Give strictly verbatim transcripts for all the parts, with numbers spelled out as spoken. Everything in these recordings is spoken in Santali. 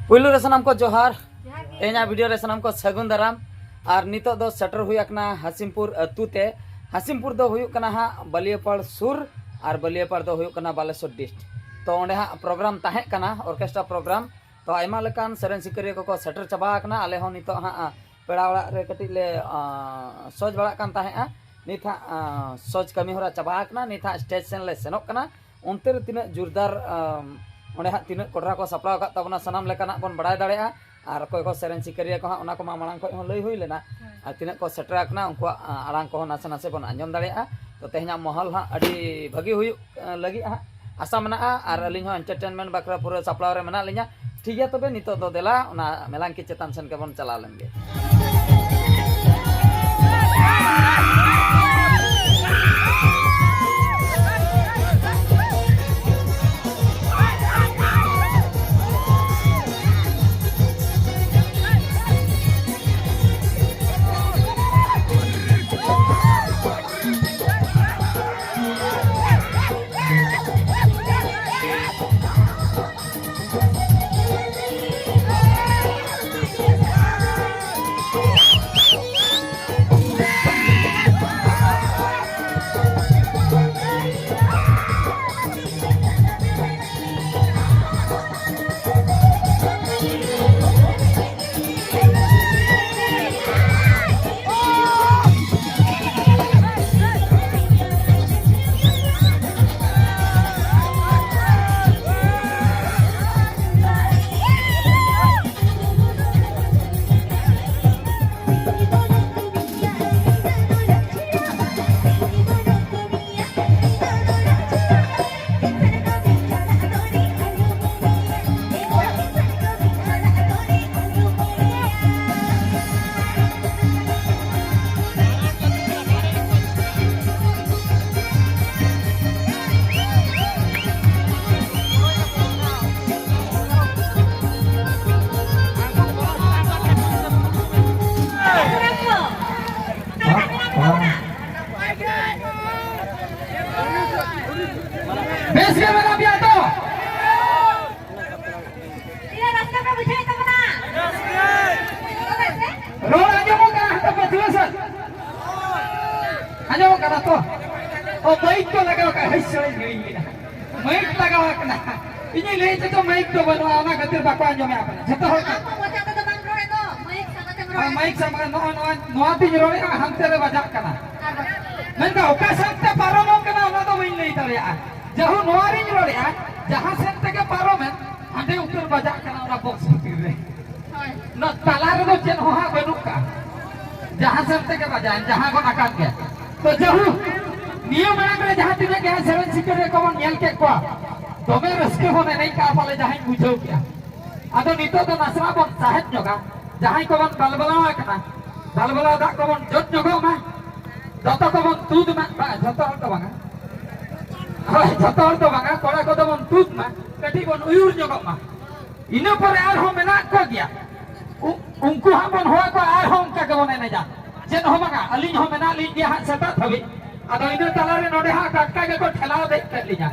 ᱯᱩᱭᱞᱩ ᱨᱮ ᱥᱟᱱᱟᱢ ᱠᱚ ᱡᱚᱦᱟᱨ᱾ ᱛᱮᱦᱮᱧᱟᱜ ᱵᱷᱤᱰᱤᱭᱳ ᱨᱮ ᱥᱟᱱᱟᱢ ᱠᱚ ᱥᱟᱹᱜᱩᱱ ᱫᱟᱨᱟᱢ᱾ ᱟᱨ ᱱᱤᱛᱚᱜ ᱫᱚ ᱥᱮᱴᱮᱨ ᱦᱩᱭ ᱟᱠᱟᱱᱟ ᱦᱟᱥᱤᱢᱯᱩᱨ ᱟᱹᱛᱩ ᱛᱮ᱾ ᱦᱟᱥᱤᱢᱯᱩᱨ ᱫᱚ ᱦᱩᱭᱩᱜ ᱠᱟᱱᱟ ᱦᱟᱸᱜ ᱵᱟᱹᱞᱤᱭᱟᱹᱯᱟᱲ ᱥᱩᱨ, ᱟᱨ ᱵᱟᱹᱞᱤᱭᱟᱹᱯᱟᱲ ᱫᱚ ᱦᱩᱭᱩᱜ ᱠᱟᱱᱟ ᱵᱟᱞᱮᱥᱚᱨ ᱰᱤᱥᱴ᱾ ᱛᱚ ᱚᱸᱰᱮ ᱦᱟᱸᱜ ᱯᱨᱳᱜᱨᱟᱢ ᱛᱟᱦᱮᱸ ᱠᱟᱱᱟ, ᱚᱨᱠᱮᱥᱴᱨᱟ ᱯᱨᱳᱜᱨᱟᱢ᱾ ᱛᱚ ᱟᱭᱢᱟ ᱞᱮᱠᱟᱱ ᱥᱮᱨᱮᱧ ᱥᱤᱠᱟᱹᱨᱤᱭᱟᱹ ᱠᱚᱠᱚ ᱥᱮᱴᱮᱨ ᱪᱟᱵᱟ ᱟᱠᱟᱱᱟ᱾ ᱟᱞᱮ ᱦᱚᱸ ᱱᱤᱛᱚᱜ ᱦᱟᱸᱜ ᱯᱮᱲᱟ ᱚᱲᱟᱜ ᱨᱮ ᱠᱟᱹᱴᱤᱡ ᱞᱮ ᱟᱸ, ᱥᱚᱡᱽ ᱵᱟᱲᱟᱜ ᱠᱟᱱ ᱛᱟᱦᱮᱸᱜᱼᱟ᱾ ᱱᱤᱛ ᱦᱟᱸᱜ ᱟᱸ, ᱥᱚᱡᱽ ᱠᱟᱹᱢᱤ ᱦᱚᱨᱟ ᱪᱟᱵᱟ ᱟᱠᱟᱱᱟ᱾ ᱱᱤᱛ ᱦᱟᱸᱜ ᱥᱴᱮᱡᱽ ᱥᱮᱱ ᱞᱮ ᱥᱮᱱᱚᱜ ᱠᱟᱱᱟ᱾ ᱚᱱᱛᱮ ᱨᱮ ᱛᱤᱱᱟᱹᱜ ᱡᱳᱨᱫᱟᱨ ᱟᱸ, ᱚᱸᱰᱮ ᱦᱟᱸᱜ ᱛᱤᱱᱟᱹᱜ ᱠᱚᱰᱨᱟ ᱠᱚ ᱥᱟᱯᱲᱟᱣ ᱟᱠᱟᱫ ᱛᱟᱵᱚᱱᱟ, ᱥᱟᱱᱟᱢ ᱞᱮᱠᱟᱱᱟᱜ ᱵᱚᱱ ᱵᱟᱲᱟᱭ ᱫᱟᱲᱮᱭᱟᱜᱼᱟ᱾ ᱟᱨ ᱚᱠᱚᱭ ᱠᱚ ᱥᱮᱨᱮᱧ ᱥᱤᱠᱟᱹᱨᱤᱭᱟᱹ ᱠᱚ ᱦᱟᱸᱜ, ᱚᱱᱟ ᱠᱚᱢᱟ ᱢᱟᱲᱟᱝ ᱠᱷᱚᱱ ᱦᱚᱸ ᱞᱟᱹᱭ ᱦᱩᱭ ᱞᱮᱱᱟ᱾ ᱟᱨ ᱛᱤᱱᱟᱹᱜ ᱠᱚ ᱥᱮᱴᱮᱨ ᱟᱠᱟᱱᱟ, ᱩᱱᱠᱩᱣᱟᱜ ᱟᱸ, ᱟᱲᱟᱝ ᱠᱚᱦᱚᱸ ᱱᱟᱥᱮ ᱱᱟᱥᱮ ᱵᱚᱱ ᱟᱸᱡᱚᱢ ᱫᱟᱲᱮᱭᱟᱜᱼᱟ᱾ ᱛᱚ ᱛᱮᱦᱮᱧᱟᱜ ᱢᱚᱦᱚᱞ ᱦᱟᱸᱜ ᱟᱹᱰᱤ ᱵᱷᱟᱹᱜᱤ ᱦᱩᱭᱩᱜ ᱟᱸ, ᱞᱟᱹᱜᱤᱫ ᱦᱟᱸᱜ ᱟᱥᱟ ᱢᱮᱱᱟᱜᱼᱟ᱾ ᱟᱨ ᱟᱹᱞᱤᱧ ᱦᱚᱸ ᱮᱱᱴᱟᱨᱴᱮᱱᱢᱮᱱᱴ ᱵᱟᱠᱷᱨᱟ ᱯᱩᱨᱟᱹ ᱥᱟᱯᱲᱟᱣ ᱨᱮ ᱢᱮᱱᱟᱜ ᱞᱤᱧᱟ᱾ ᱴᱷᱤᱠ ᱜᱮᱭᱟ, ᱛᱚᱵᱮ ᱱᱤᱛᱚᱜ ᱫᱚ ᱫᱮᱞᱟ ᱚᱱᱟ ᱢᱮᱞᱟᱝᱠᱤ ᱪᱮᱛᱟᱱ ᱥᱮᱱ ᱜᱮᱵᱚᱱ ᱪᱟᱞᱟᱣ ᱞᱮᱱ ᱜᱮ᱾ ᱠᱟᱱᱟ ᱛᱚ᱾ ᱚ, ᱢᱟᱭᱤᱠ ᱠᱚ ᱞᱟᱜᱟᱣ ᱠᱟᱜᱼᱟ᱾ ᱦᱟᱹᱭ, ᱥᱟᱹᱲᱤᱧ ᱦᱤᱲᱤᱧ ᱠᱮᱫᱟ᱾ ᱢᱟᱭᱤᱠ ᱞᱟᱜᱟᱣ ᱠᱟᱱᱟ᱾ ᱤᱧᱤᱧ ᱞᱟᱹᱭ ᱦᱚᱪᱚ, ᱢᱟᱭᱤᱠ ᱫᱚ ᱵᱟᱹᱱᱩᱜᱼᱟ, ᱚᱱᱟ ᱠᱷᱟᱹᱛᱤᱨ ᱵᱟᱠᱚ ᱟᱸᱡᱚᱢᱮᱫ ᱠᱟᱱᱟ᱾ ᱡᱷᱚᱛᱚ ᱦᱚᱲ ᱟᱢ ᱢᱟ ᱢᱚᱪᱟ ᱛᱮᱫᱚ ᱵᱟᱢ ᱨᱚᱲᱮᱫ ᱫᱚ, ᱢᱟᱭᱤᱠ ᱥᱟᱢᱟᱝ ᱨᱮᱢ ᱨᱚᱲᱮᱫ᱾ ᱢᱟᱭᱤᱠ ᱥᱟᱢᱟᱝ ᱨᱮ ᱱᱚᱜᱼᱚᱭ ᱱᱚᱣᱟ, ᱱᱚᱣᱟ ᱛᱤᱧ ᱨᱚᱲᱮᱫᱼᱟ, ᱦᱟᱱᱛᱮ ᱨᱮ ᱵᱟᱡᱟᱜ ᱠᱟᱱᱟ᱾ ᱟᱨ ᱵᱟᱡᱟᱜ ᱠᱟᱱᱟ᱾ ᱢᱮᱱᱠᱷᱟᱱ ᱚᱠᱟ ᱥᱮᱫ ᱛᱮ ᱯᱟᱨᱚᱢᱚᱜ ᱠᱟᱱᱟ, ᱚᱱᱟ ᱫᱚ ᱵᱟᱹᱧ ᱞᱟᱹᱭ ᱫᱟᱲᱮᱭᱟᱜᱼᱟ᱾ ᱡᱟᱦᱩ ᱱᱚᱣᱟ ᱨᱤᱧ ᱨᱚᱲᱮᱫᱼᱟ, ᱡᱟᱦᱟᱸ ᱥᱮᱫ ᱛᱮᱜᱮ ᱯᱟᱨᱚᱢᱮᱱ, ᱦᱟᱸᱰᱮ ᱩᱛᱟᱹᱨ ᱵᱟᱡᱟᱜ ᱠᱟᱱᱟ ᱚᱱᱟ ᱵᱚᱠᱥ ᱵᱷᱤᱛᱤᱨ ᱨᱮ᱾ ᱦᱳᱭ᱾ ᱱᱚᱣᱟ ᱛᱟᱞᱟ ᱨᱮᱫᱚ ᱪᱮᱫ ᱦᱚᱸ ᱦᱟᱸᱜ ᱵᱟᱹᱱᱩᱜ ᱠᱟᱜᱼᱟ᱾ ᱡᱟᱦᱟᱸ ᱥᱮᱫ ᱛᱮᱜᱮ ᱵᱟᱡᱟᱣᱮᱱ, ᱡᱟᱦᱟᱸ ᱜᱚᱫ ᱟᱠᱟᱱ ᱜᱮ᱾ ᱛᱚ ᱡᱟᱭᱦᱳᱠ, ᱱᱤᱭᱟᱹ ᱢᱟᱲᱟᱝ ᱨᱮ ᱡᱟᱦᱟᱸ ᱛᱤᱱᱟᱹᱜ ᱜᱮ ᱥᱮᱨᱮᱧ ᱥᱤᱠᱟᱹᱨᱤᱭᱟᱹ ᱠᱚᱵᱚᱱ ᱧᱮᱞ ᱠᱮᱫ ᱠᱚᱣᱟ, ᱫᱚᱢᱮ ᱨᱟᱹᱥᱠᱟᱹ ᱵᱚᱱ ᱮᱱᱮᱡ ᱠᱟᱜᱼᱟ ᱯᱟᱞᱮ, ᱡᱟᱦᱟᱸᱧ ᱵᱩᱡᱷᱟᱹᱣ ᱠᱮᱜᱼᱟ᱾ ᱟᱫᱚ ᱱᱤᱛᱚᱜ ᱫᱚ ᱱᱟᱥᱮᱱᱟᱜ ᱵᱚᱱ ᱥᱟᱦᱮᱫ ᱧᱚᱜᱟ, ᱡᱟᱦᱟᱸᱭ ᱠᱚᱵᱚᱱ ᱵᱟᱞᱵᱟᱞᱟᱣ ᱟᱠᱟᱱᱟ, ᱵᱟᱞᱵᱟᱞᱟᱣ ᱫᱟᱜ ᱠᱚᱵᱚᱱ ᱡᱚᱫ ᱧᱚᱜᱚᱜ ᱢᱟ, ᱫᱚᱛᱚ ᱠᱚᱵᱚᱱ ᱛᱩᱫ ᱢᱟ, ᱵᱟᱝ, ᱡᱷᱚᱛᱚ ᱦᱚᱲ ᱫᱚ ᱵᱟᱝᱟ, ᱦᱳᱭ, ᱡᱷᱚᱛᱚ ᱦᱚᱲ ᱫᱚ ᱵᱟᱝᱟ, ᱠᱚᱲᱟ ᱠᱚᱫᱚ ᱵᱚᱱ ᱛᱩᱫ ᱢᱟ, ᱠᱟᱹᱴᱤᱡ ᱵᱚᱱ ᱩᱭᱩᱨ ᱧᱚᱜᱚᱜ ᱢᱟ᱾ ᱤᱱᱟᱹ ᱯᱚᱨᱮ ᱟᱨᱦᱚᱸ ᱢᱮᱱᱟᱜ ᱠᱚ ᱜᱮᱭᱟ᱾ ᱩ-, ᱩᱱᱠᱩ ᱦᱟᱸᱜ ᱵᱚᱱ ᱦᱚᱦᱚ ᱠᱚᱣᱟ, ᱟᱨᱦᱚᱸ ᱚᱱᱠᱟ ᱜᱮᱵᱚᱱ ᱮᱱᱮᱡᱟ᱾ ᱪᱮᱫ ᱦᱚᱸ ᱵᱟᱝᱟ, ᱟᱹᱞᱤᱧ ᱦᱚᱸ ᱢᱮᱱᱟᱜ ᱞᱤᱧ ᱜᱮᱭᱟ ᱦᱟᱸᱜ ᱥᱮᱛᱟᱜ ᱫᱷᱟᱹᱵᱤᱡ᱾ ᱟᱫᱚ ᱤᱱᱟᱹ ᱛᱟᱞᱟᱨᱮ ᱱᱚᱰᱮ ᱦᱟᱸᱜ ᱴᱟᱴᱠᱟ ᱜᱮᱠᱚ ᱴᱷᱮᱞᱟᱣ ᱫᱮᱡ ᱠᱮᱫ ᱞᱤᱧᱟ᱾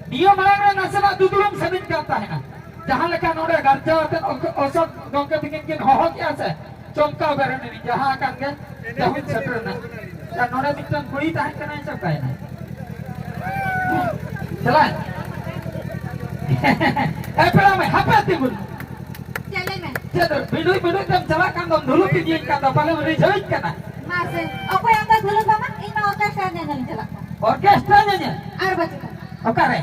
ᱱᱤᱭᱟᱹ ᱢᱟᱲᱟᱝ ᱨᱮ ᱱᱟᱥᱮᱱᱟᱜ ᱫᱩᱫᱽᱲᱩᱢ ᱥᱟᱹᱱᱟᱹᱧ ᱠᱟᱱ ᱛᱟᱦᱮᱱᱟ᱾ ᱡᱟᱦᱟᱸ ᱞᱮᱠᱟ ᱱᱚᱰᱮ ᱜᱟᱨᱡᱟᱣ ᱟᱛᱮᱫ ᱚᱥᱚ-, ᱚᱥᱚᱠ ᱜᱚᱢᱠᱮ ᱛᱤᱠᱤᱱ ᱠᱤᱱ ᱦᱚᱦᱚ ᱠᱮᱜᱼᱟ ᱥᱮ, ᱪᱚᱢᱠᱟᱣ ᱵᱮᱨᱮᱫ ᱮᱱᱟᱹᱧ, ᱡᱟᱦᱟᱸ ᱟᱠᱟᱱ ᱜᱮ ᱡᱟᱹᱦᱩᱧ ᱥᱮᱴᱮᱨ ᱮᱱᱟ᱾ ᱟᱨ ᱱᱚᱰᱮ ᱢᱤᱫᱴᱟᱝ ᱠᱩᱲᱤ ᱛᱟᱦᱮᱸ ᱠᱟᱱᱟᱭ ᱥᱮ ᱚᱠᱟᱭᱮᱱᱟᱭ? ᱪᱟᱞᱟᱜ? ᱮ ᱯᱮᱲᱟ ᱢᱮ, ᱦᱟᱯᱮ ᱛᱤᱸᱜᱩᱱ᱾ ᱪᱮᱫ ᱞᱟᱹᱭ ᱢᱮ? ᱪᱮᱫ ᱫᱚ ᱵᱤᱰᱩᱭ ᱵᱤᱰᱩᱭ ᱛᱮᱢ ᱪᱟᱞᱟᱜ ᱠᱟᱱ ᱫᱚᱢ ᱫᱷᱩᱞᱩᱯ ᱤᱫᱤᱭᱟᱹᱧ ᱠᱟᱱ ᱫᱚ, ᱯᱟᱞᱮᱢ ᱨᱤᱡᱷᱟᱹᱣᱤᱧ ᱠᱟᱱᱟ? ᱢᱟᱥᱮ, ᱚᱠᱚᱭ ᱟᱢ ᱫᱚ ᱫᱷᱩᱞᱩᱯ ᱵᱟᱵᱟ? ᱤᱧ ᱢᱟ ᱚᱨᱠᱮᱥᱴᱨᱟ ᱧᱮᱧᱮᱞ ᱤᱧ ᱪᱟᱞᱟᱜ ᱠᱟᱱᱟ᱾ ᱚᱨᱠᱮᱥᱴᱨᱟ ᱧᱮᱧᱮᱞ? ᱟᱨ ᱵᱟᱹᱪᱩᱜ ᱠᱟᱱᱟ᱾ ᱚᱠᱟᱨᱮ?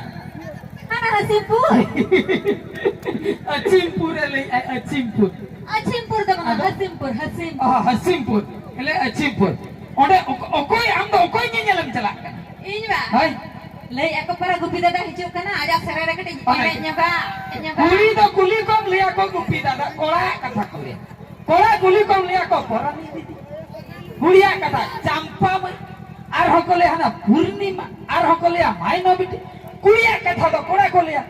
ᱦᱟᱱᱟ ᱦᱟᱹᱥᱤᱢᱯᱩᱨ᱾ ᱟᱹᱪᱤᱢᱯᱩᱨ ᱮ ᱞᱟᱹᱭᱮᱜᱼᱟ, ᱟᱹᱪᱤᱢᱯᱩᱨ᱾ ᱟᱹᱪᱤᱢᱯᱩᱨ ᱫᱚ ᱵᱟᱝᱟ, ᱟᱫᱚ ᱦᱟᱹᱥᱤᱢᱯᱩᱨ, ᱦᱟᱹᱥᱤᱢᱯᱩᱨ᱾ ᱚ, ᱦᱟᱹᱥᱤᱢᱯᱩᱨ᱾ ᱮ ᱞᱟᱹᱭ ᱟᱹᱪᱤᱢᱯᱩᱨ᱾ ᱚᱸᱰᱮ ᱚᱠ-, ᱚᱠᱚᱭ, ᱟᱢ ᱫᱚ ᱚᱠᱚᱭ ᱧᱮᱧᱮᱞᱮᱢ ᱪᱟᱞᱟᱜ ᱠᱟᱱᱟ? ᱤᱧ ᱵᱟ? ᱦᱳᱭ᱾ ᱞᱟᱹᱭᱮᱜᱼᱟ ᱠᱚ ᱯᱟᱨᱟ ᱜᱩᱯᱤ ᱫᱟᱫᱟ ᱦᱤᱡᱩᱜ ᱠᱟᱱᱟ, ᱟᱡᱟᱜ ᱥᱮᱨᱮᱧ ᱨᱮ ᱠᱟᱹᱴᱤᱡ ᱚᱱᱟ ᱮᱱᱮᱡ ᱧᱚᱜᱟ, ᱧᱚᱜᱟ᱾ ᱠᱩᱲᱤ ᱫᱚ ᱠᱩᱞᱤ ᱠᱚᱢ ᱞᱟᱹᱭᱟ ᱠᱚ ᱜᱩᱯᱤ ᱫᱟᱫᱟ, ᱠᱚᱲᱟᱣᱟᱜ ᱠᱟᱛᱷᱟ ᱠᱚ ᱞᱟᱹᱭᱟ᱾ ᱠᱚᱲᱟ ᱠᱩᱞᱤ ᱠᱚᱢ ᱞᱟᱹᱭᱟ ᱠᱚ ᱯᱚᱨᱟᱱᱤ ᱫᱤᱫᱤ᱾ ᱠᱩᱲᱤᱭᱟᱜ ᱠᱟᱛᱷᱟ, ᱪᱟᱢᱯᱟ ᱢᱟᱹᱭ᱾ ᱟᱨᱦᱚᱸ ᱠᱚ ᱞᱟᱹᱭᱟ ᱦᱟᱱᱟ ᱯᱩᱨᱱᱤᱢᱟ, ᱟᱨᱦᱚᱸ ᱠᱚ ᱞᱟᱹᱭᱟ ᱢᱟᱭᱱᱚ ᱵᱤᱴᱤ᱾ ᱠᱩᱲᱤᱭᱟᱜ ᱠᱟᱛᱷᱟ ᱫᱚ ᱠᱚᱲᱟ ᱠᱚ ᱞᱟᱹᱭᱟ᱾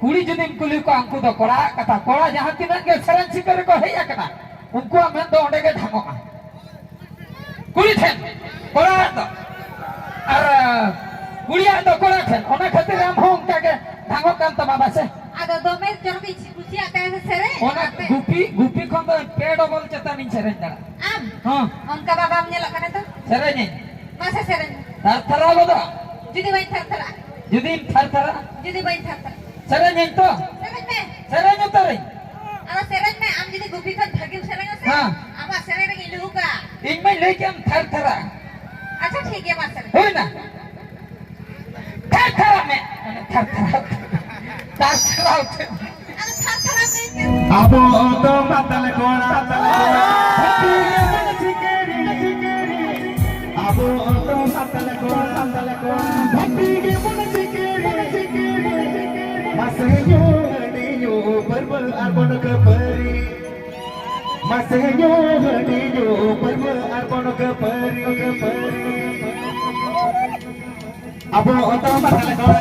ᱠᱩᱲᱤ ᱡᱩᱫᱤᱢ ᱠᱩᱞᱤ ᱠᱚᱣᱟ, ᱩᱱᱠᱩ ᱫᱚ ᱠᱚᱲᱟᱣᱟᱜ ᱠᱟᱛᱷᱟ᱾ ᱠᱚᱲᱟ ᱡᱟᱦᱟᱸ ᱛᱤᱱᱟᱹᱜ ᱜᱮ ᱥᱮᱨᱮᱧ ᱥᱤᱠᱟᱹᱨ ᱨᱮᱠᱚ ᱦᱮᱡ ᱟᱠᱟᱱᱟ, ᱩᱱᱠᱩᱣᱟᱜ ᱢᱮᱫ ᱫᱚ ᱚᱸᱰᱮ ᱜᱮ ᱰᱷᱟᱝᱚᱜᱼᱟ᱾ ᱠᱩᱲᱤ ᱴᱷᱮᱱ ᱠᱚᱲᱟᱣᱟᱜ ᱫᱚ, ᱟᱨ ᱠᱩᱲᱤᱭᱟᱜ ᱫᱚ ᱠᱚᱲᱟ ᱴᱷᱮᱱ᱾ ᱚᱱᱟ ᱠᱷᱟᱹᱛᱤᱨ ᱟᱢ ᱦᱚᱸ ᱚᱱᱠᱟ ᱜᱮ ᱰᱷᱟᱝᱚᱜ ᱠᱟᱱ ᱛᱟᱢᱟ ᱵᱟᱥᱮ? ᱟᱫᱚ ᱫᱚᱢᱮ ᱪᱚᱨᱚᱠᱤᱧ ᱠᱩᱥᱤᱭᱟᱜ ᱛᱟᱭᱟ ᱥᱮ ᱥᱮᱨᱮᱧ᱾ ᱚᱱᱟ ᱟᱯᱮ ᱜᱩᱯᱤ, ᱜᱩᱯᱤ ᱠᱷᱚᱱ ᱫᱚ ᱯᱮ ᱰᱚᱵᱚᱞ ᱪᱮᱛᱟᱱᱤᱧ ᱥᱮᱨᱮᱧ ᱫᱟᱲᱮᱭᱟᱜᱼᱟ᱾ ᱟᱢ? ᱦᱚᱸ᱾ ᱚᱱᱠᱟ ᱵᱟᱵᱟᱢ ᱧᱮᱞᱚᱜ ᱠᱟᱱᱟ ᱛᱚ? ᱥᱮᱨᱮᱧᱟᱹᱧ᱾ ᱢᱟᱥᱮ ᱥᱮᱨᱮᱧ ᱢᱮ᱾ ᱛᱷᱟᱨ ᱛᱷᱟᱨᱟᱣ ᱜᱚᱫᱚᱜᱼᱟ᱾ ᱡᱩᱫᱤ ᱵᱟᱹᱧ ᱛᱷᱟᱨ ᱛᱷᱟᱨᱟᱜᱼᱟ᱾ ᱡᱩᱫᱤᱢ ᱛᱷᱟᱨ ᱛᱷᱟᱨᱟᱜᱼᱟ᱾ ᱡᱩᱫᱤ ᱵᱟᱹᱧ ᱛᱷᱟᱨ ᱛᱷᱟᱨᱟᱜᱼᱟ᱾ ᱥᱮᱨᱮᱧᱟᱹᱧ ᱛᱚ᱾ ᱥᱮᱨᱮᱧ ᱢᱮ᱾ ᱥᱮᱨᱮᱧ ᱩᱛᱟᱹᱨᱟᱹᱧ᱾ ᱟᱫᱚ ᱥᱮᱨᱮᱧ ᱢᱮ, ᱟᱢ ᱡᱩᱫᱤ ᱜᱩᱯᱤ ᱠᱷᱚᱱ ᱵᱷᱟᱹᱜᱤᱢ ᱥᱮᱨᱮᱧᱟ ᱥᱮ, ᱦᱮᱸ᱾ ᱟᱢᱟᱜ ᱥᱮᱨᱮᱧ ᱨᱮᱜᱮᱧ ᱞᱩᱦᱩᱠᱟ᱾ ᱤᱧ ᱢᱟᱧ ᱞᱟᱹᱭ ᱠᱮᱫ ᱟᱢ ᱛᱷᱟᱨ ᱛᱷᱟᱨᱟᱜᱼᱟ᱾ ᱟᱪᱪᱷᱟ, ᱴᱷᱤᱠ ᱜᱮᱭᱟ, ᱢᱟ ᱥᱮᱨᱮᱧ᱾ ᱦᱩᱭᱱᱟ? ᱛᱷᱟᱨ ᱛᱷᱟᱨᱟᱜ ᱢᱮ᱾ ᱛᱷᱟᱨ ᱛᱷᱟᱨᱟᱜ᱾ ᱛᱷᱟᱨ ᱛᱷᱟᱨᱟᱜ᱾ ᱟᱫᱚ ᱛᱷᱟᱨ ᱛᱷᱟᱨᱟᱜ ᱢᱮ᱾ ᱟᱵᱚ ᱫᱚ ᱢᱟᱛᱟᱞ ᱠᱚᱲᱟ, ᱢᱟᱛᱟᱞ ᱠᱚᱲᱟ᱾ ᱦᱟᱹᱛᱤ ᱜᱮᱵᱚᱱ ᱪᱤᱠᱟᱹᱨᱤ, ᱪᱤᱠᱟᱹᱨᱤ᱾ ᱟᱵᱚ ᱫᱚ ᱢᱟᱛᱟᱞ ᱠᱚᱲᱟ, ᱢᱟᱛᱟᱞ ᱠᱚᱲᱟ᱾ ᱦᱟᱹᱛᱤ ᱜᱮᱵᱚᱱ ᱪᱤᱠᱟᱹᱨᱤ, ᱪᱤᱠᱟᱹᱨᱤ᱾ ᱢᱟᱥᱮ ᱧᱩ, ᱦᱟᱺᱰᱤ ᱧᱩ, ᱯᱟᱹᱨᱣᱟᱹ ᱟᱨ ᱵᱚᱱ ᱠᱷᱟᱹᱯᱟᱹᱨᱤ᱾ ᱢᱟᱥᱮ ᱧᱩ, ᱦᱟᱺᱰᱤ ᱧᱩ, ᱯᱟᱹᱨᱣᱟᱹ ᱟᱨ ᱵᱚᱱ ᱠᱷᱟᱹᱯᱟᱹᱨᱤ᱾ ᱟᱵᱚ ᱚᱛᱚᱢ ᱵᱟᱛᱟᱞ ᱠᱚᱲᱟ᱾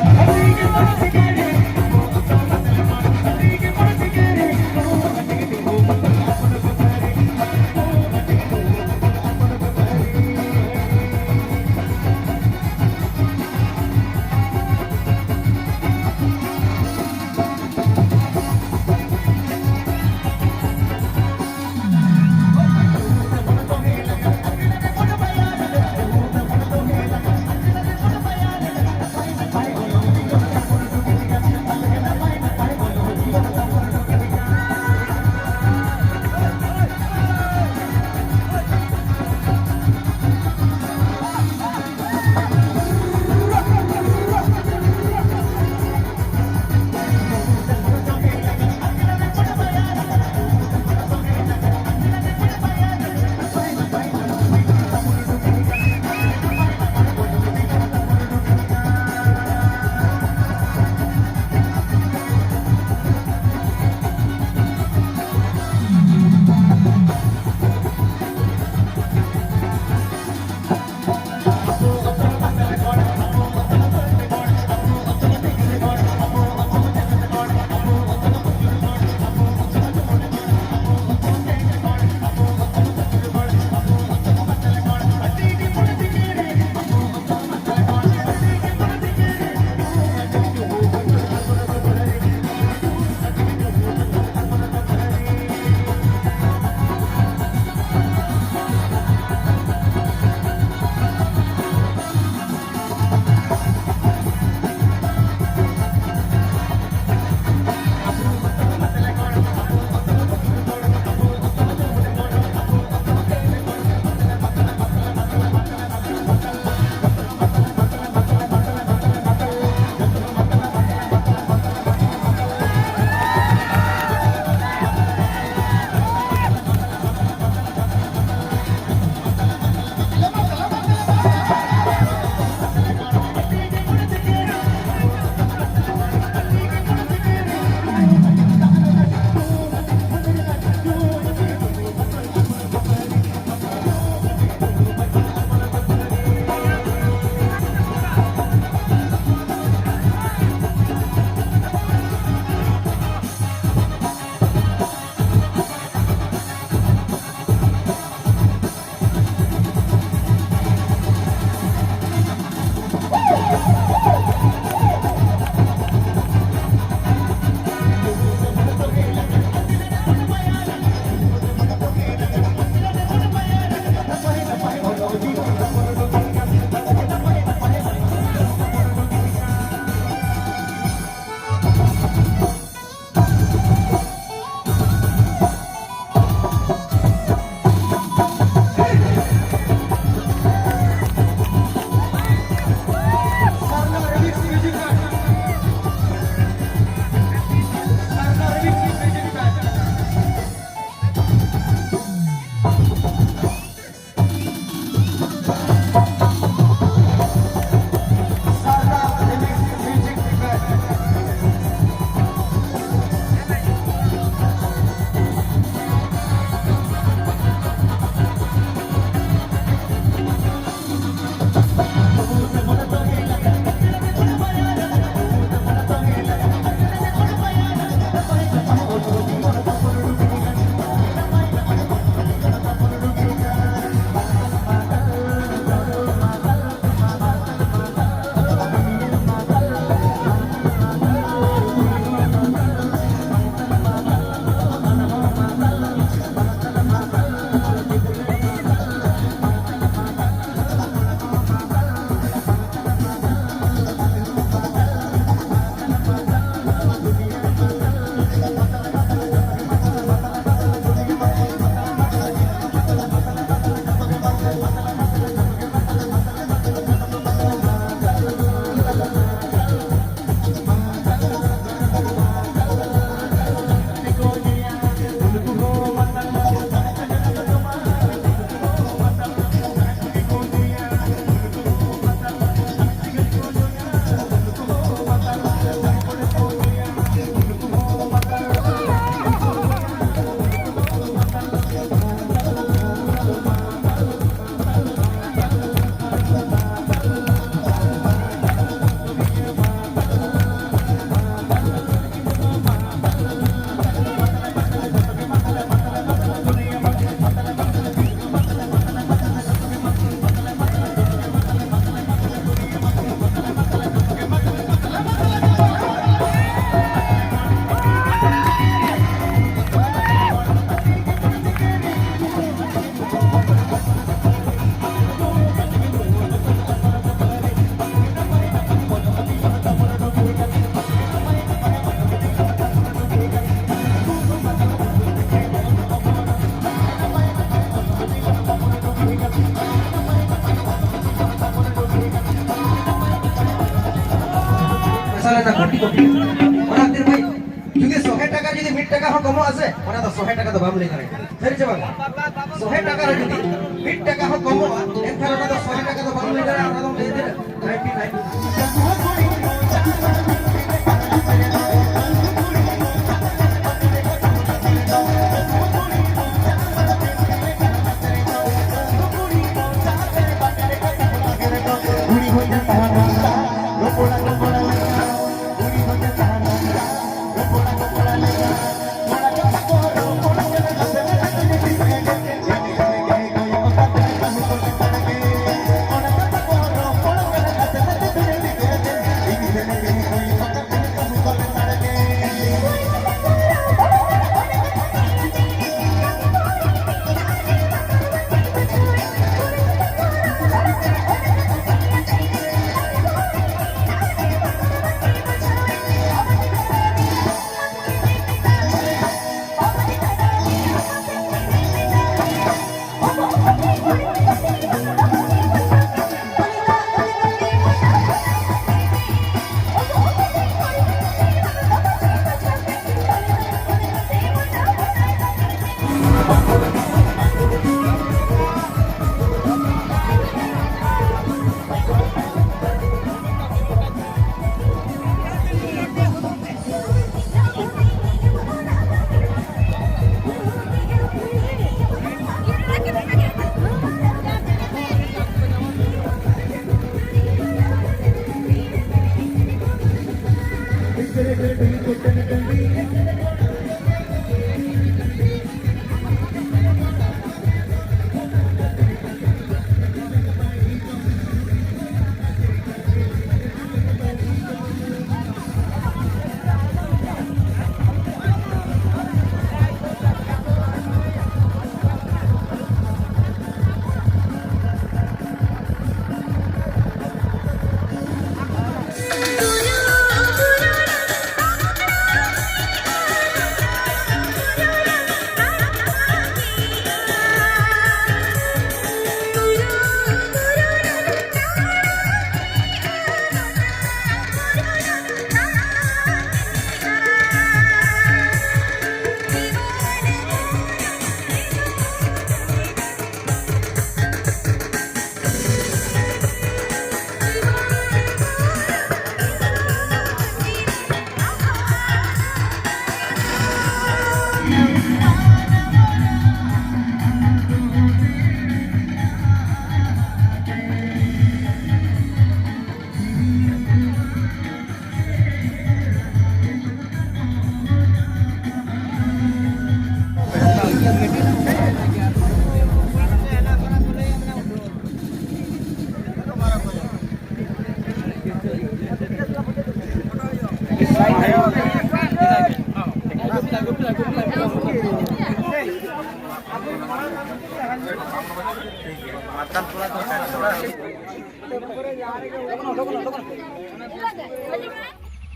ᱚᱱᱟ ᱠᱷᱟᱹᱛᱤᱨ ᱵᱷᱟᱹᱭ, ᱡᱩᱫᱤ ᱥᱚᱦᱮ ᱴᱟᱠᱟ ᱡᱩᱫᱤ ᱢᱤᱫ ᱴᱟᱠᱟ ᱦᱚᱸ ᱠᱚᱢᱚᱜᱼᱟ ᱥᱮ, ᱚᱱᱟ ᱫᱚ ᱥᱚᱦᱮ ᱴᱟᱠᱟ ᱫᱚ ᱵᱟᱢ ᱞᱟᱹᱭ ᱫᱟᱲᱮᱭᱟᱜᱼᱟ᱾ ᱥᱟᱹᱨᱤ ᱥᱮ ᱵᱟᱝ? ᱥᱚᱦᱮ ᱴᱟᱠᱟ ᱨᱮ ᱡᱩᱫᱤ ᱢᱤᱫ ᱴᱟᱠᱟ ᱦᱚᱸ ᱠᱚᱢᱚᱜᱼᱟ, ᱮᱱᱠᱷᱟᱱ ᱚᱱᱟ ᱫᱚ ᱥᱚᱦᱮ ᱴᱟᱠᱟ ᱫᱚ ᱵᱟᱢ ᱞᱟᱹᱭ ᱫᱟᱲᱮᱭᱟᱜᱼᱟ, ᱚᱱᱟ ᱫᱚᱢ ᱞᱟᱹᱭ ᱫᱟᱲᱮᱭᱟᱜᱼᱟ᱾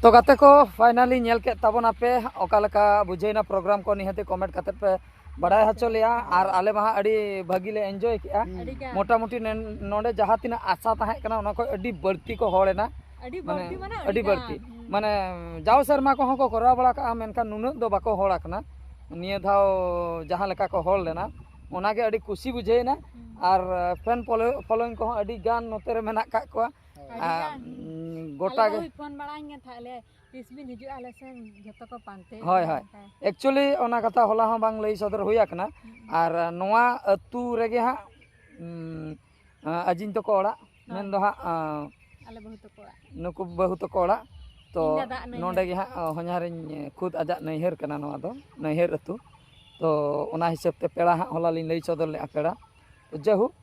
ᱛᱚ ᱜᱟᱛᱮ ᱠᱚ, finally ᱧᱮᱞ ᱠᱮᱫ ᱛᱟᱵᱚᱱᱟᱯᱮ, ᱚᱠᱟ ᱞᱮᱠᱟ ᱵᱩᱡᱷᱟᱹᱣᱱᱟ program ᱠᱚ? ᱱᱤᱦᱟᱹᱛ comment ᱠᱟᱛᱮ ᱯᱮ ᱵᱟᱲᱟᱭ ᱦᱚᱪᱚ ᱞᱮᱭᱟ᱾ ᱟᱨ ᱟᱞᱮ ᱢᱟ ᱦᱟᱸᱜ ᱟᱹᱰᱤ ᱵᱷᱟᱹᱜᱤ ᱞᱮ enjoy ᱠᱮᱜᱼᱟ᱾ ᱟᱹᱰᱤ ᱜᱟᱱ᱾ ᱢᱚᱴᱟᱢᱩᱴᱤ ᱱᱮ-, ᱱᱚᱰᱮ ᱡᱟᱦᱟᱸ ᱛᱤᱱᱟᱹᱜ ᱟᱥᱟ ᱛᱟᱦᱮᱸ ᱠᱟᱱᱟ, ᱚᱱᱟ ᱠᱷᱚᱱ ᱟᱹᱰᱤ ᱵᱟᱹᱲᱛᱤ ᱠᱚ ᱦᱚᱲ ᱮᱱᱟ᱾ ᱟᱹᱰᱤ ᱢᱟᱱᱮ, ᱵᱟᱹᱲᱛᱤ ᱢᱟᱱᱮ ᱟᱹᱰᱤ ᱟᱹᱰᱤ ᱵᱟᱹᱲᱛᱤ᱾ ᱜᱟᱱ᱾ ᱦᱩᱸ᱾ ᱢᱟᱱᱮ, ᱡᱟᱣ ᱥᱮᱨᱢᱟ ᱠᱚᱦᱚᱸ ᱠᱚ ᱠᱚᱨᱟᱣ ᱵᱟᱲᱟ ᱠᱟᱜᱼᱟ, ᱢᱮᱱᱠᱷᱟᱱ ᱱᱩᱱᱟᱹᱜ ᱫᱚ ᱵᱟᱠᱚ ᱦᱚᱲ ᱟᱠᱟᱱᱟ᱾ ᱱᱤᱭᱟᱹ ᱫᱷᱟᱣ ᱡᱟᱦᱟᱸ ᱞᱮᱠᱟ ᱠᱚ ᱦᱚᱲ ᱞᱮᱱᱟ, ᱚᱱᱟᱜᱮ ᱟᱹᱰᱤ ᱠᱩᱥᱤ ᱵᱩᱡᱷᱟᱹᱣ ᱮᱱᱟ᱾ ᱦᱩᱸ᱾ ᱟᱨ fan follow-, following ᱠᱚᱦᱚᱸ ᱟᱹᱰᱤ ᱜᱟᱱ ᱱᱚᱛᱮ ᱨᱮ ᱢᱮᱱᱟᱜ ᱠᱟᱜ ᱠᱚᱣᱟ᱾ ᱟᱹᱰᱤ ᱟᱨ, ᱜᱟᱱ᱾ ᱩᱸ, ᱜᱚᱴᱟ ᱟᱞᱮ ᱜᱮ᱾ ᱦᱚᱸ ᱯᱷᱳᱱ ᱵᱟᱲᱟᱧ ᱠᱟᱱ ᱛᱟᱦᱮᱸᱫ ᱞᱮ, ᱛᱤᱥ ᱵᱤᱱ ᱦᱤᱡᱩᱜᱼᱟ ᱟᱞᱮ ᱥᱮᱱ, ᱡᱚᱛᱚ ᱠᱚ ᱯᱟᱱᱛᱮ ᱦᱳᱭ, ᱦᱳᱭ᱾ ᱚᱱᱠᱟ᱾ Actually, ᱚᱱᱟ ᱠᱟᱛᱷᱟ ᱦᱚᱞᱟ ᱦᱚᱸ ᱵᱟᱝ ᱞᱟᱹᱭ ᱥᱚᱫᱚᱨ ᱦᱩᱭ ᱟᱠᱟᱱᱟ᱾ ᱦᱩᱸ᱾ ᱟᱨ ᱱᱚᱣᱟ ᱟᱹᱛᱩ ᱨᱮᱜᱮ ᱦᱟᱸᱜ, ᱩᱸ, ᱟᱸ, ᱟᱹᱡᱤᱧ ᱛᱟᱠᱚ ᱚᱲᱟᱜ, ᱦᱳᱭ᱾ ᱢᱮᱱᱫᱚ ᱦᱟᱸᱜ, ᱟᱸ, ᱟᱞᱮ ᱵᱟᱹᱦᱩ ᱛᱟᱠᱚ ᱚᱲᱟᱜ᱾ ᱱᱩᱠᱩ ᱵᱟᱹᱦᱩ ᱛᱟᱠᱚ ᱚᱲᱟᱜ᱾ ᱛᱚ, ᱤᱧ ᱫᱟᱫᱟ ᱱᱟᱹᱭᱦᱟᱹᱨ᱾ ᱱᱚᱰᱮ ᱜᱮ ᱦᱟᱸᱜ, ᱟᱸ, ᱦᱚᱧᱦᱟᱨᱤᱧ ᱠᱷᱩᱫ ᱟᱡᱟᱜ ᱱᱟᱹᱭᱦᱟᱹᱨ ᱠᱟᱱᱟ ᱱᱚᱣᱟ ᱫᱚ, ᱱᱟᱹᱭᱦᱟᱹᱨ ᱟᱹᱛᱩ᱾ ᱛᱚ, ᱚᱱᱟ ᱦᱤᱥᱟᱹᱵ ᱛᱮ ᱯᱮᱲᱟ ᱦᱟᱸᱜ ᱦᱚᱞᱟ ᱞᱤᱧ ᱞᱟᱹᱭ ᱥᱚᱫᱚᱨ ᱞᱮᱫᱼᱟ ᱯᱮᱲᱟ᱾ ᱛᱚ, ᱡᱟᱭᱦᱳᱠ,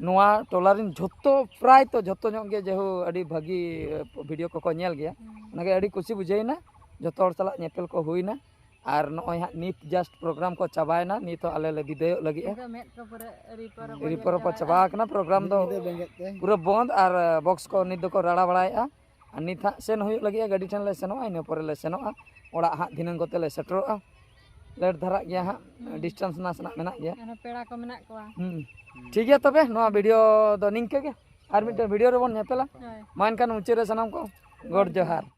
ᱱᱚᱣᱟ ᱴᱚᱞᱟ ᱨᱮᱱ ᱡᱷᱚᱛᱚ, ᱯᱨᱟᱭ ᱛᱚ ᱡᱷᱚᱛᱚ ᱧᱚᱜ ᱜᱮ ᱡᱟᱭᱦᱳᱠ ᱟᱹᱰᱤ ᱵᱷᱟᱹᱜᱤ, ᱮ, video ᱠᱚᱠᱚ ᱧᱮᱞ ᱜᱮᱭᱟ᱾ ᱦᱩᱸ᱾ ᱚᱱᱟᱜᱮ ᱟᱹᱰᱤ ᱠᱩᱥᱤ ᱵᱩᱡᱷᱟᱹᱣᱮᱱᱟ, ᱡᱷᱚᱛᱚ ᱦᱚᱲ ᱥᱟᱞᱟᱜ ᱧᱮᱯᱮᱞ ᱠᱚ ᱦᱩᱭᱱᱟ᱾ ᱟᱨ ᱱᱚᱜᱼᱚᱭ ᱦᱟᱸᱜ ᱱᱤᱛ just program ᱠᱚ ᱪᱟᱵᱟᱭᱮᱱᱟ, ᱱᱤᱛ ᱦᱚᱸ ᱟᱞᱮ ᱞᱮ ᱵᱤᱫᱟᱹᱭᱚᱜ ᱞᱟᱹᱜᱤᱫᱼᱟ᱾ ᱱᱤᱛᱚᱜ ᱢᱮᱫ ᱠᱚ ᱯᱩᱨᱟᱹ ᱟᱹᱨᱤ ᱯᱚᱨᱚᱵᱽ ᱟᱹᱨᱤ ᱯᱚᱨᱚᱵᱽ ᱠᱚ ᱪᱟᱵᱟᱣ ᱟᱠᱟᱱᱟ, program ᱫᱚ ᱢᱤᱫ ᱧᱤᱫᱟᱹ ᱵᱮᱸᱜᱮᱫ ᱛᱮ᱾ ᱯᱩᱨᱟᱹ ᱵᱚᱱᱫ ᱟᱨ, ᱮ, box ᱠᱚ ᱱᱤᱛ ᱫᱚᱠᱚ ᱨᱟᱲᱟ ᱵᱟᱲᱟᱭᱮᱫᱼᱟ᱾ ᱟᱨ ᱱᱤᱛ ᱦᱟᱸᱜ ᱥᱮᱱ ᱦᱩᱭᱩᱜ ᱞᱟᱹᱜᱤᱫᱼᱟ, ᱜᱟᱹᱰᱤ ᱴᱷᱮᱱ ᱞᱮ ᱥᱮᱱᱚᱜᱼᱟ, ᱤᱱᱟᱹ ᱯᱚᱨᱮ ᱞᱮ ᱥᱮᱱᱚᱜᱼᱟ ᱚᱲᱟᱜ ᱦᱟᱸᱜ, ᱫᱷᱤᱱᱟᱹᱝ ᱠᱚᱛᱮ ᱞᱮ ᱥᱮᱴᱮᱨᱚᱜᱼᱟ, late ᱫᱷᱟᱨᱟᱜ ᱜᱮᱭᱟ ᱦᱟᱸᱜ, ᱦᱩᱸ᱾ Distance ᱱᱟᱥᱮᱱᱟᱜ ᱢᱮᱱᱟᱜ ᱜᱮᱭᱟ᱾ ᱟᱨᱦᱚᱸ ᱯᱮᱲᱟ ᱠᱚ ᱢᱮᱱᱟᱜ ᱠᱚᱣᱟ᱾ ᱦᱩᱸ᱾ ᱴᱷᱤᱠ ᱜᱮᱭᱟ ᱛᱚᱵᱮ, ᱱᱚᱣᱟ video ᱫᱚ ᱱᱤᱝᱠᱟᱹ ᱜᱮ, ᱟᱨ ᱢᱤᱫᱴᱮᱱ video ᱨᱮᱵᱚᱱ ᱧᱮᱯᱮᱞᱟ᱾ ᱦᱳᱭ᱾ ᱢᱟ ᱮᱱᱠᱷᱟᱱ ᱢᱩᱪᱟᱹᱫ ᱨᱮ ᱥᱟᱱᱟᱢ ᱠᱚ ᱜᱚᱰ ᱡᱚᱦᱟᱨ᱾